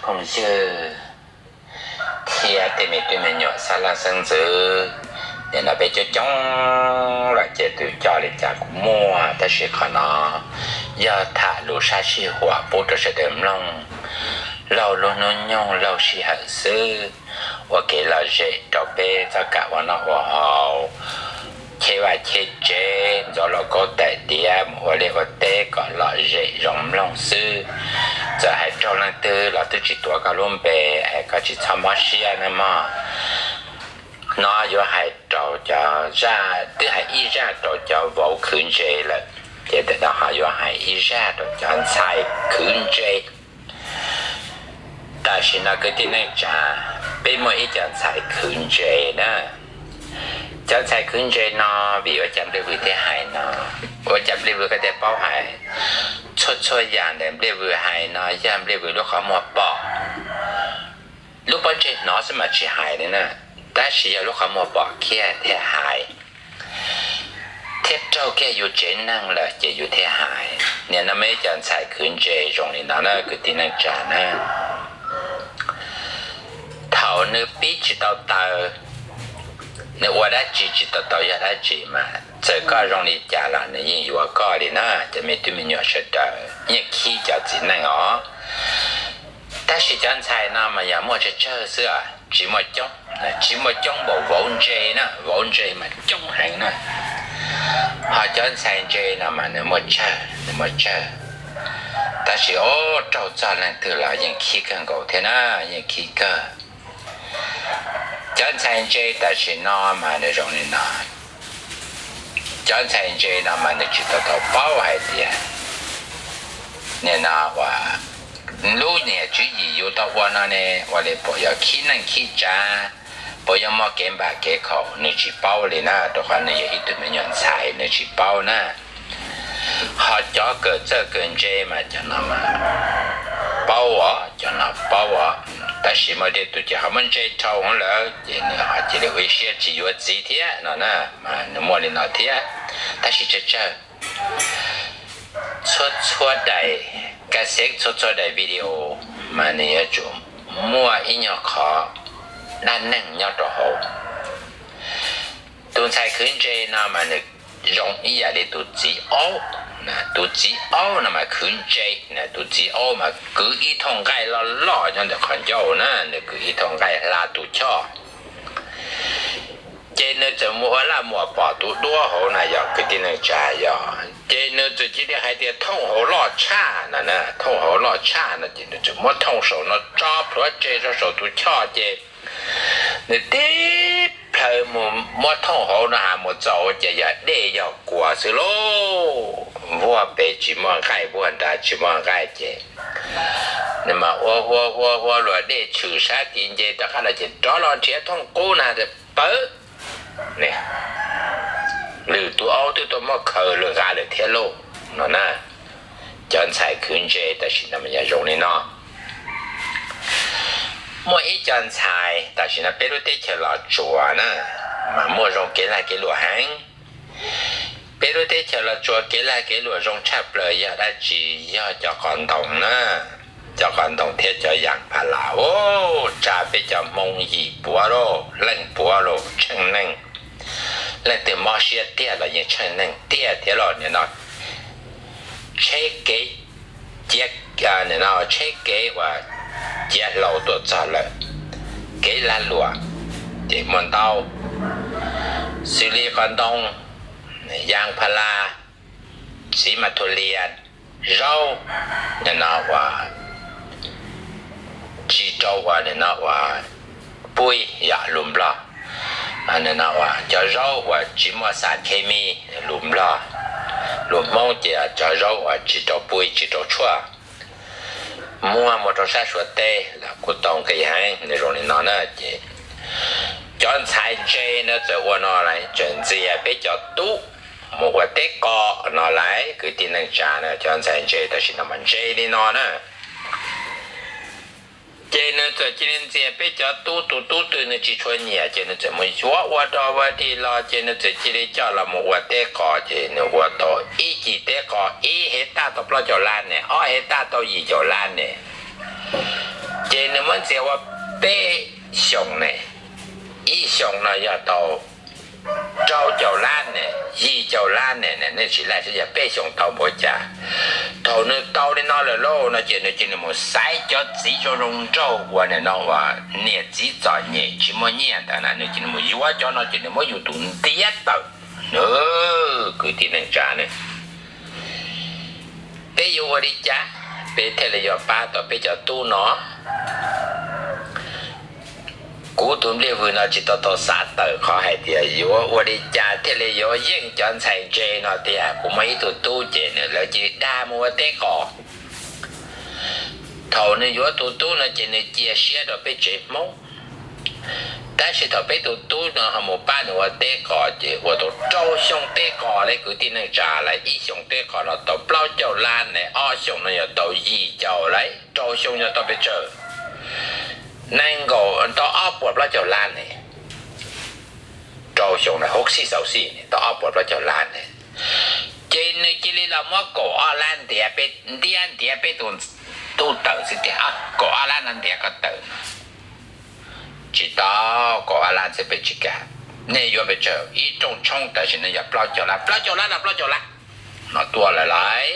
phooj ywg thiab tej me tub me nyuam xeeb leej xeeb ntxwv, nim no peb coob coob los ces tus coj li cas kuj muaj, tab sis qhov no yog tham lus sab sij huam pub rau sawv daws mloog laug lub hnub nyoog laug sij hawm xwb, ua kev lom zem rau peb txoj kev ua noj ua haus, cheb vaj cheb tsev, ntxuav lauj kaub tais diav, mus ua liaj ua teb kom lom zem zoo mloog xwb. Txawm hais raug leej twg los twb tsis tuav koj lub npe, es koj tsis txhob mob siab nawb mog. No yuav hais rau cov zaj, twb hais ib zaj rau cov vauv khwv ntse lawm, ces tam sim no ho yuav hais ib zaj rau cov ntxhais khwv ntse. Tam sim no kwv tij neej tsa, peb muaj ib co ntxhais khwv ntse na. Cov ntxhais khwv ntse no, vim ua cas Nplij Vwm thiaj hais no? Ua cas Nplij Vwm koj thiaj paub hais? Txhua txhua yam ntawm Nplij Vwm hais no yog Nplij Vwm lub qhov muag pom. Lub pob ntseg hnov xwb mas tsis hais li na, tab sis yog lub qhov muag pom kiag thiaj hais, thiab raug kiag yus tsev neeg lawm ces yus thiaj hais. Nim no muaj ib co ntxhais khwv ntse zoo li no na kwv tij neej tsa na. Thaum nws pib tsis tau taws, nws ua dab tsi tsis tau tau yog dab tsi mas txawm koj zoo li cas los nws yeej yuav koj li na. Cov me tub me nyuam sawv daws yeej khib cov txiv neej os. Tab sis cov ntxhais no mas yog muaj tsawg tsawg xwb, tsis muaj coob, tsis muaj coob npaum vauv ntse na, vauv ntse mas coob heev na. Ho cov ntxhais ntse no mas nws muaj tsawg, nws muaj tsawg. Tab sis o, raug txog leej twg los yeej khib kawg nkaus thiab na, yeej khib kawg. Cov ntxhais ntse tam sim no mas nws zoo li no. Cov ntxhais ntse no mas nws tsis tau tau paub hais tias nim no uas lub niam tswv yim yus tau ua no ne, ua li puas yog khib neej khib tsav, puas yog muaj kev npam kev khaum, nws tsis paub li na, rau qhov nws yog ib tug me nyuam ntxhais nws tsis paub na. Ho cov kawm txawj kawm ntse mas cov no mas paub os, cov no paub os. Tab sis muaj tej tus ces ho muab ntse dhau lawm ces nws ho cia li ua ib siab tsis yuav txiv thiab no na, mas nws muaj li no thiab. Tab sis tsawg tsawg, txhua txhua daim cassette, txhua txhua daim video mas nws yuav tsum muaj ib nyuag qhov dab neeg nyob rau hauv. Tus ntxhais khwv ntse no mas nws zoo ib yam li tus txiv aub. Tus txiv aub no mas khwv ntse, tus txiv aub mas kwv ib thooj nqaij loj loj nyob ntawm qhov ncauj na, nws kwv ib thooj nqaij hla tus choj. Ces nws txawm mus ua laj muam pom tus duab hauv na yog kwv tij neej tsa yog, ces nws txawm cia li hais tias thooj hauv loj tshaj no, thooj hauv loj tshaj no ces nws txawm muab thooj saum no tso plhuav tseg rau saum tus choj ces nws tib plhaw mus muab thooj hauv no ha mus txaus ces yog dej yog kuas xwb lauj. Vuag pem tsis muaj nqaij, vuag nrad tsis muaj nqaij ces nws mas ua ua ua ua luam dej tshwm sab tid nce rov qab los ces rov los nrhiav thooj qub na pawv lwm tus aub twb tuaj muab khaws lawm nqa lawm thiab lauj no na. Cov ntxhais khwv ntse tam sim no mas yog zoo li no. Muaj ib co ntxhais tam sim no peb lub teb chaws Los Tsuas na, mas muaj zoo kev lag kev luam heev. Peb lub teb chaws Los Tsuas kev lag kev luam zoo tshaj plaws yog dab tsi? Yog cov qos ntoo na, cov qos ntoo thiab cov yas pha las, tsa peb cov Hmoob yim puav lauj, leej puav lauj, tsheej neeg. Leej twg mob siab tiag los yeej tsheej neeg tiag thiab lauj. Nim no tsheb kev cia, nim no tsheb kev uas cia hlau tuaj txog lawm, kev lag luam ces muaj ntau, xws li qos ntoo, yas pha las, txiv mas thua lias, zaub, nim no uas tsis rau uas nim no uas pui yog lus Nplog, nim no uas cov zaub uas tsis muaj xam khe mi lus Nplog, lus Hmoob ces cov zaub uas tsis rau pui tsis rau tshuaj. Muag mus rau sab Suav teb los kuj tau nqi heev, nws zoo li no na ces cov ntxhais ntse no txawm ua no lawm, txawm ntxias peb cov tub mus ua teb qos no lawm, kwv tij neej tsa na, cov ntxhais ntse tam sim no mas ntse li no na. Ces nws txawm cia li ntxias peb cov tub, tus tub twg nws tsis tshua nyiam ces nws txawm mus yuav ua dog ua dig los ces nws txawm cia li coj los mus ua teb qos ces nws ua tau ib cim teb qos ib hev taj tau plaub caug lab ne, ob hev taj tau yim caum lab ne. Ces muab ntxias ua peb xyoos ne, ib xyoos no yog tau rau caum lab ne, yim caum lab ne, nej tsis laij seb yog peb xyoos tau npaum cas. Thaum nws tau li no lawm lauj no ces nws cia li mus xaiv cov txiv zoo zoo nraug uas nim no uas niam txiv txom nyem tsis muaj nyiaj ntawd na, nws cia li mus yuav cov no ces nws muab yus tus ntiav tawm. Kwv tij neej tsa ne, peb yuav ua li cas peb thiaj li yuav pab tau peb cov tub no? Kuv tus npliaj vwm no tsis tau tau xav tawm qhov hais tias yuav ua li cas thiaj li yuav yeej cov ntxhais ntse no tiag. Kuv muaj ib tug tub ces nws lawv cia li dag mus ua teb qos. Thaum nws yuav tus tub no ces nws cia siab rau peb tsev Hmoob. Tab sis thaum peb tus tub no ho mus pab nws ua teb qos ces ua tau rau xyoo teb qos li kwv tij neej tsa, lawv ib xyoos teb qos no tau plaub caug lab ne, ob xyoos no yog tau yim caum lawm, rau xyoo yog tau pes tsawg? Nees nkaum, tau ob puas plaub caug lab ne, rau xyoo na hauv xij xauv xij tau ob puas plaub caug lab ne. Ces nws cia li los muab kaum ob lab ntiav peb, ntiav ntiav peb tus tub tawm xwb tiag. Kaum ob lab no ntiav koj tawm no. Tsis tau, kaum ob lab xwb peb tsis kam. Nej yuav pes tsawg? Ib rooj tshoob tam sim no yog plaub caug lab, plaub caug lab los plaub caug lab no tuaj lawm lauj.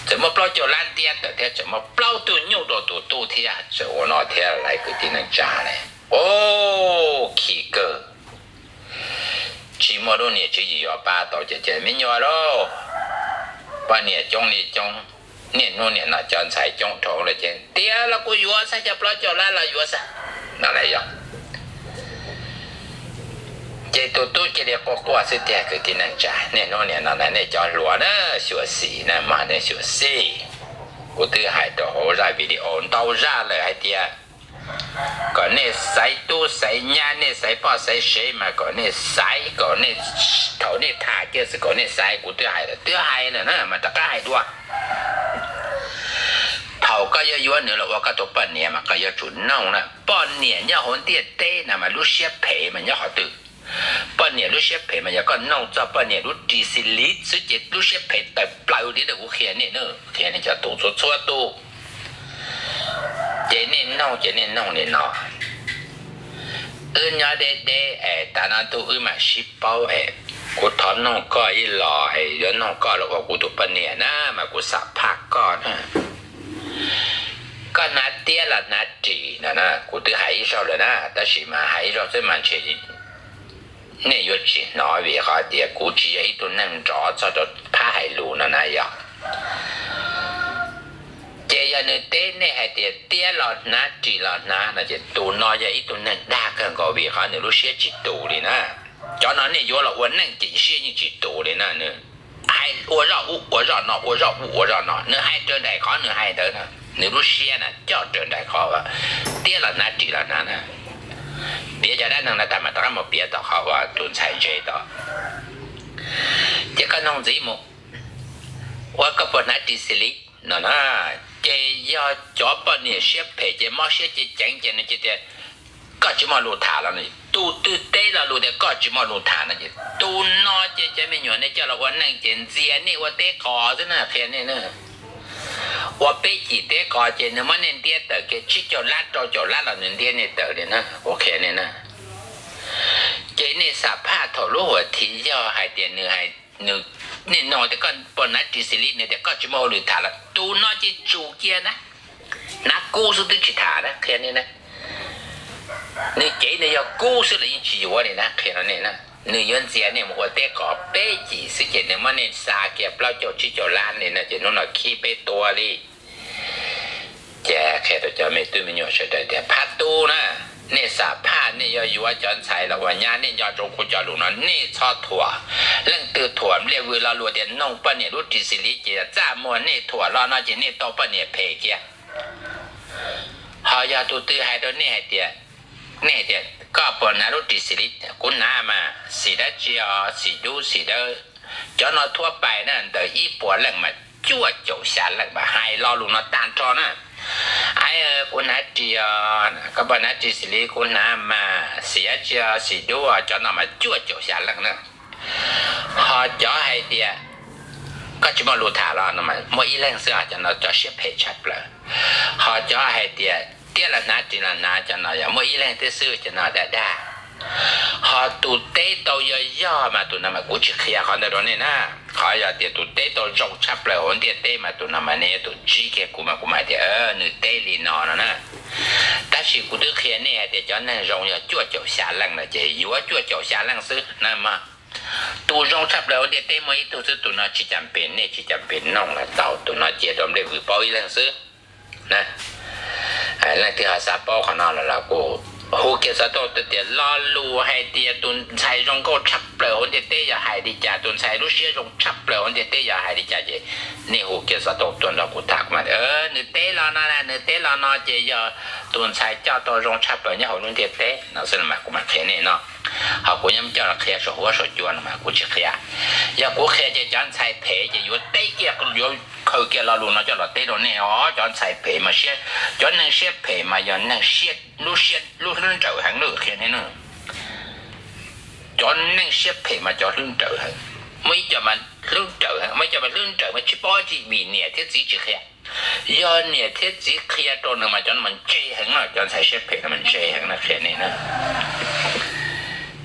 Tseem muab plaub caug lab ntiab tawm thiab tseem muab plaub tug nyuj rau tus tub thiab, tseem ua no thiab lauj kwv tij neej tsa ne. Ua, khim kawg. Tsis muaj lub niam tswv yim yuav pab tau ces ces me nyuam lauj, poj niam coob li coob, niaj hnub niam no cov ntxhais coob dhau lawm ces tiav los kuv yuav xwb, cov plaub caug lab los yuav xwb no lauj. Ces tus tub cia li quaj quaj xwb tiag kwv tij neej tsa. Niaj hnub niam no na nej cov hluas na, xyuam xim na mas nej xyuam xim. Kuv twb hais rau hauv zaj video ntau zaj lawm hais tias kom nej xaiv tub xaiv nyab, nej xaiv poj xaiv sev mas kom nej xaiv, kom nej, thaum nej tham kiag xwb kom nej xaiv. Kuv twb hais lawm, twb hais lawm na mas rov qab hais dua. Thaum koj yuav yuav nws los ua koj tus poj niam mas koj yuav tsum noog na. Poj niam nyob hauv ntiaj teb no mas lub siab phem mas nyob qhov twg? Poj niam lub siab phem mas yog koj noog txog poj niam lub ris xis liv xwb ces lub siab phem tawm plaws li na. Kuv qhia nej, qhia nej cov tub txhua txhua tus. Ces nej noog, ces nej noog li no, wb nyob deb deb es tav no ntuj wb mam sib paub es kuv thov noog koj ib los es yuav noog koj los ua kuv tus poj niam na mas kuv xam phaj koj na. Koj hnav tiab los hnav ris no na, kuv twb hais ib zaug lawm na tab sis mas hais ib zaug xwb mas ntshe nej yuav tsis hnov vim qhov tias kuv tsis yog ib tug neeg nrov txog rau phab hais lus no na yog. Ces yog nws teb nej hais tias tiab los hnav ris los hnav no ces tus no yog ib tug neeg dag kawg nkaus vim qhov nws lub siab tsis tus li na. Cov no nej yuav los ua neej ces siab yeej tsis tus li na. Nws hais ua zoj ub ua zoj no, ua zoj ub ua zoj no, nws hais raws nraim qhov nws hais ntawd na. Nws lub siab na coj raws nraim qhov tiab los hnav ris los hnav na. Piav cov dab neeg no tag mas rov qab mus piav tom qhov uas tus ntxhais ntse tod. Ces koj noog ntxiv mus, ua koj puas hnav ris xis liv no na. Ces yog cov poj niam siab phem ces mob siab ceev ceev ces nws cia tias koj tsis muaj lus tham los, tus twg teb lo lus tias koj tsis muaj lus tham no ces tus no ces cov me nyuam nej coj los ua neej ces ntxias nej ua teb qos xwb na, qhia nej na. Ua peb cim teb qos ces nws muab nej ntiab tawm kiag tsib caug lab rau caum lab los nws ntiab nej tawm li na, kuv qhia nej na. Ces nej xam phaj thaum lub huam thiv yog hais tias nws, nws, nej noog tias koj puas hnav ris xis liv, nws tias koj tsis muaj hauj lwm tham los tus no ces tsum kiag na. Hnav kub xwb twb tsis tham na, qhia nej na. Nws cev nws yog kub xwb los yeej tsis yuav li na, qhia rau nej na. Nws yuav ntxias nej mus ua teb qos peb cim xwb ces nws muab nej xa kiag plaub caug tsib caug lab li no ces hnub no khib peb tua li. Ces qhia rau cov me tub me nyuam sawv daws tias phab tub na, nej xam phaj nej yuav yuav cov ntxhais los ua nyab nej nco ntsoov kuv cov lus no, nej txhob thuam. Leej twg thuam npliaj vwm lo lus tias noog poj niam lub ris xis liv ces txaj muag nej thuam lo no ces nej tau poj niam phem kiag. Ho yog tus twg hais rau nej hais tias, nej hais tias koj puas hnav lub ris xis liv, kuv hnav mas, xim dab tsi os, xim dub xim dawb. Cov no thuab pais na ntawm ib puas leej mas cuaj caum xya leej mas hais lo lus no tag nrho na. Ai, kuv hnav ris os, koj puas hnav ris xis liv, kuv hnav mas, xim dab tsi os, xim dub os, cov no mas cuaj caum xya leej na. Ho cov hais tias koj tsis muaj lus tham los no mas muaj ib leeg xwb, cov no cov siab phem tshaj plaws. Ho cov hais tias Tiab los hnav, ris los hnav, cov no yog muaj ib leeg tib xwb, cov no dag dag. Ho tus teb tau yog yog mas tus no mas kuv tsis qhia qhov ntawd rau nej na. Qhov yog tias tus teb tau zoo tshaj plaws hauv ntiaj teb mas tus no mas nej yuav tsum ntsib kiag kuv mas kuv mam tias nws teb li no no na. Tab sis kuv twb qhia nej hais tias cov neeg zoo yog cuaj caum xya leej lawm ces yuav cuaj caum xya leej xwb na mog. Tus zoo tshaj plaws hauv ntiaj teb muaj ib tug xwb, tus no tsis cam pem, nej tsis cam pem noog los tau, tus no cia rau nplej vwm paub ib leeg xwb. Leej twg ho xav paub qhov no los kuj hu kiag xov tooj tuaj tias lo lus hais tias tus ntxhais zoo nkauj tshaj plaws hauv ntiaj teb yog hais li cas, tus ntxhais lub siab zoo tshaj plaws hauv ntiaj teb yog hais li cas ces nej hu kiag xov tooj tuaj nrog kuv tham mas nws teb los no, nws teb los no ces yog tus ntxhais coj tau zoo tshaj plaws nyob hauv lub ntiaj teb no xwb mas kuv mam qhia nej no. Ho kuv yeej coj los qhia saum huab saum cua no mas kuv tsis qhia. Yog kuv qhia ces cov ntxhais phem ces yuav teb kiag, yuav khaws kiag lo lus no coj los teb rau nej os. Cov ntxhais phem mas siab, cov neeg siab phem mas yog neeg siab, lub siab, lub hlwb nrawm heev lawm qhia nej. Cov neeg siab phem mas cov hlwb nrawm heev. Muaj ib co mas hlwb nrawm, muaj ib co mas hlwb nrawm mas tsis paub tsi vim niam thiab txiv tsis qhia. Yog niam thiab txiv qhia rau nws mas cov no mas ntse heev no, cov ntxhais siab phem no mas ntse heev no qhia nej na.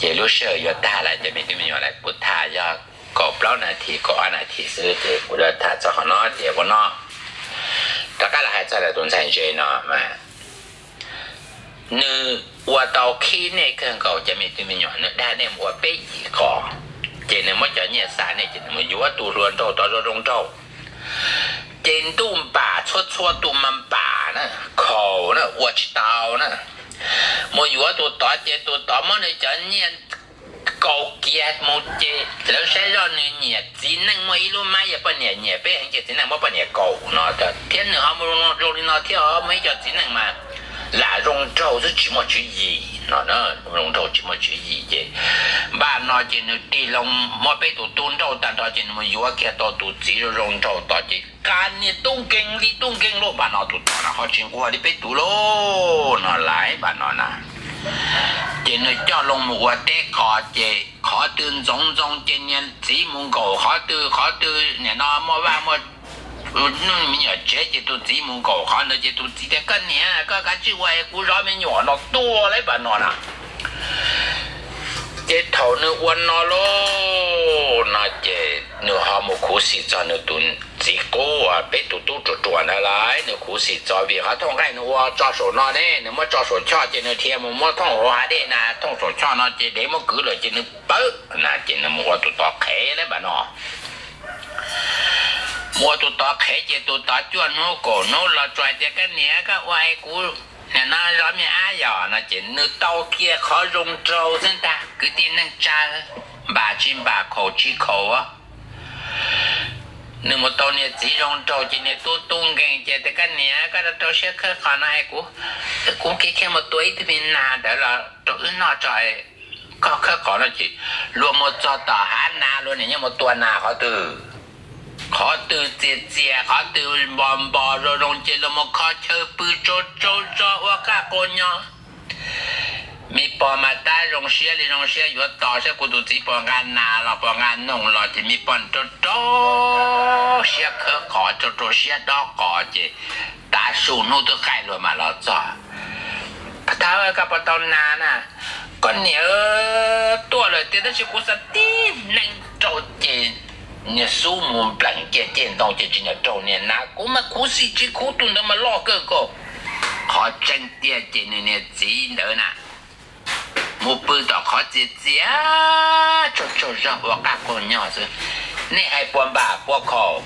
Ces lub sij hawm yuav tag lawm ces me tub me nyuam, kuv tham yog kaum plaub nas this, kaum ob nas this xwb ces kuv yuav tham txog qhov no ces ua no. Rov qab los hais txog ntawm tus ntxhais ntse no mas nws ua tau khib nej kawg nkaus cov me tub me nyuam, nws dag nej mus ua peb yim qos, ces nws muab cov nyiaj xa nej ces nws mus yuav tus hluas nraug tod zoo zoo nraug. Ces ntuj npam txhua txhua tus mas npam na, khaus na, ua tsis tau na. Mus yuav tus tod ces tus tod muab nws cov nyiaj kaus kiag mus ces lawv saib zoj nws nyiam txiv neej, muaj ib lub mab yog poj niam nyiam peb heev ces txiv neej muab poj niam kaus no thiab. Nws ho mus zoo li no thiab, muaj ib co txiv neej mas lam zoo nraug xwb tsis muaj tswv yim no, zoo nraug tsis muaj tswv yim ces npaj no ces nws tig loo muab peb tus tub nrauj tag nrho ces nws mus yuav kiag tau tus txiv zoo zoo nraug tod ces qas niag tub nkeeg li tub nkeeg lauj, npaj no tus tod no ho tsis nquag li peb tus lauj no lais npaj no na. Ces nws coj loo mus ua teb qos ces qhov twg ntxoov ntxoo ces niag txiv mus nkaum qhov twg, qhov twg nim no muaj vaj muaj me nyuam tsev ces tus txiv mus nkaum qhov ntawd ces tus txiv tias koj niam, koj kav tsij ua es kuv zov me nyuam no tuaj lais npaj no na. Ces thaum nws ua no lauj no ces nws ho mus khuv xim txog nws tus txiv qub, peb tus tub ruam ruam ntawd lais, nws khuv xim txog vim qhov thooj nqaij nws ua tso saum no ne, nws muab tso saum choj ces nws dhia mus muab thooj hauv hav dej na, thooj saum choj no ces dev muab kwv lawm ces nws pawv na, ces nws mus ua tus tod qhev lais npaj no. Mus ua tus tod qhev ces tus tod cuaj hnub kaum hnub los tsuas hais tias koj niam, koj ua es kuv nim no zov me ab yom no ces nws tau kiag qhov zoo nraug xwb ntag kwv tij neej tsa, npam tsis npam khaum tsis khaum. Nws mus tau niag txiv zoo nraug ces niag tub tub nkeeg ces tias koj niam, koj rau rau siab khawb qhov no es kuv, kuv khiav khiav mus tua ib tug me nas ntawd los rau wb noj tso, koj khawb qhov no ces luag mus txog tom hav nas luag nim yeej mus tua nas qhov twg, qhov twg txias txias, qhov twg npos npos zoo zoo ces luag mus kho chaw pw tsau tsau zog ua qaj quas nyos. Me pog mas tab zoo siab li zoo siab yuav tos saib kuv tus txiv puas nqa nas los puas nqa noog los ces me pog rau rau siab khawb qhov, rau rau siab dob qos ces tav su hnub twb qaij luag mam los txog. Thaum koj puas tau nas na? Koj niam, tuaj lawm tiag tab sis kuv xav tib neeg rau ces niag xub mus nplees kiag ceg ntoo ces tsis nyiam raug niag nas, kuv mas khuv xim tsis khuv, tus ntawd mas loj kawg nkaus. Qhov tseeb tiag ces nws niag txiv ntawd na mus pw tom qhov txias txias tsaug tsaug zog ua qaj quas nyos xwb. Nej hais puas npam puas khaum?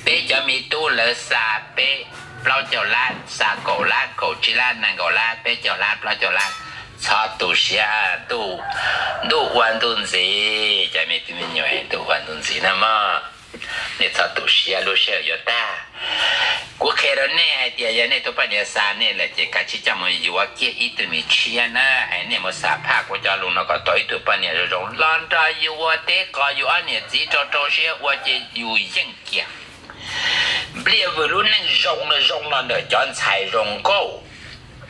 Peb cov me tub lawv xa peb plaub caug lab, xa kaum lab, kaum tsib lab, nees nkaum lab, peb caug lab, plaub caug lab. Txhob tu siab, ntuj ua ntuj ntxiv, cov me tub me nyuam, ntuj ua ntuj ntxiv na mog. Nej txhob tu siab, lub sij hawm yuav tag. Kuv qhia rau nej hais tias yog nej tus poj niam xa nej lawm ces kav tsij coj mus yuav kiag ib tug me tshiab na. Es nej mus xam phaj kuv cov lus no kom tau ib tug poj niam zoo zoo los nrog yus ua teb qos, yus ob niam txiv rau rau siab ua ces yus yeej kiag. Npliaj Vwm lub neej zoo no zoo los ntawm cov ntxhais zoo nkauj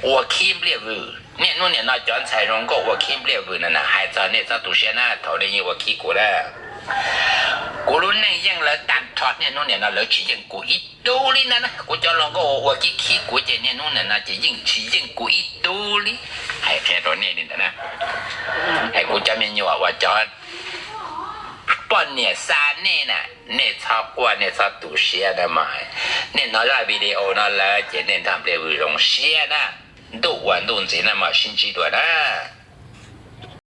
ua khib Npliaj Vwm. Niaj hnub nim no cov ntxhais zoo nkauj ua khib Npliaj Vwm no na, hais txog nej txhob tu siab na, thaum nej yeej ua khib kuv lawm. Kuv lub neej yeej lawv tag nrho, niaj hnub nim no lawv tsis yeej kuv ib tug li ntag na. Kuv cov hluas nkauj uas ua khib khib kuv ces niaj hnub nim no ces yeej tsis yeej kuv ib tug li. Hais qhia rau nej li ntawd na. Es kuv cov me nyuam uas cov poj niam xa nej na, nej txhob quaj, nej txhob tu siab na mas. Nej hnov zaj video no lawm ces nej nrog Npliaj Vwm zoo siab na. Ntuj ua ntuj ntxiv na mas sib ntsib dua na.